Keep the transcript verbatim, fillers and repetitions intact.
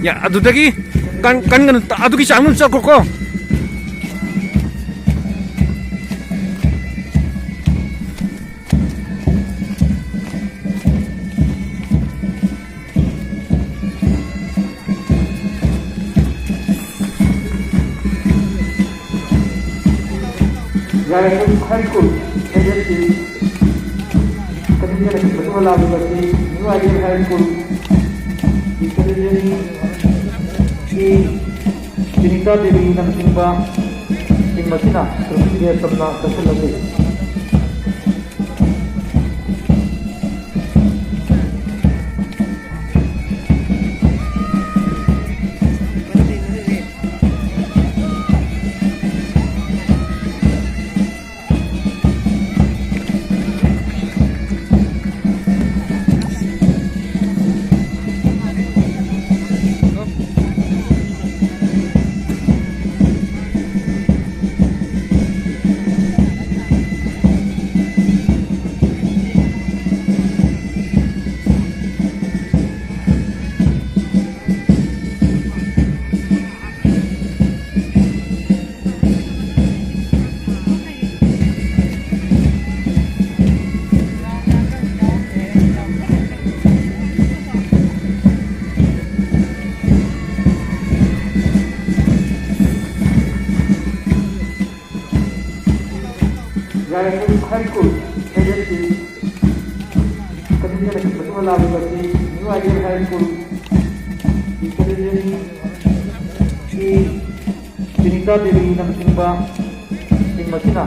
ꯌꯥ, ꯑꯗꯨꯗꯒꯤ ꯀꯟ-, ꯀꯟꯒꯅꯨ, ꯑꯗꯨꯒꯤ ꯆꯥꯡꯗꯨ ꯆꯠꯈ꯭ꯔꯣꯀꯣ꯫ ꯌꯥꯏꯔꯤꯄꯣꯛ ꯍꯥꯏ ꯁ꯭ꯀꯨꯜ ꯍꯦꯗꯦꯠꯀꯤ ꯀꯟꯚꯦꯟꯁꯟ ꯑꯁꯤ ꯃꯇꯨꯡ ꯂꯥꯛꯂꯤꯕ ꯑꯁꯤ ꯅ꯭ꯌꯨ ꯑꯥꯏꯗꯤꯌꯦꯜ ꯍꯥꯏ ꯁ꯭ꯀꯨꯜ ꯏꯟꯇꯦꯂꯤꯖꯦꯟꯁꯀꯤ ꯁꯤꯅꯤꯇꯥ ꯗꯦꯕꯤ ꯅꯝꯆꯤꯡꯕ ꯁꯤꯡ ꯑꯁꯤꯅ ꯇ꯭ꯔꯣꯐꯤ ꯕꯦꯖ ꯇꯝꯅ ꯆꯠꯁꯤꯜꯂꯁꯤ꯫ ꯌꯥꯏꯔꯤꯄꯣꯛ ꯍꯥꯏ ꯁ꯭ꯀꯨꯜ ꯍꯦꯗꯦꯠꯀꯤ ꯀꯟꯚꯦꯟꯁꯟ ꯑꯁꯤ ꯃꯇꯨꯡ ꯂꯥꯛꯂꯤꯕ ꯑꯁꯤ ꯅ꯭ꯌꯨ ꯑꯥꯏꯗꯤꯌꯦꯜ ꯍꯥꯏ ꯁ꯭ꯀꯨꯜ ꯏꯟꯇꯦꯂꯤꯖꯦꯟꯁꯀꯤ ꯁꯤꯅꯤꯇꯥ ꯗꯦꯕꯤ ꯅꯝꯆꯤꯡꯕ ꯁꯤꯡ ꯑꯁꯤꯅ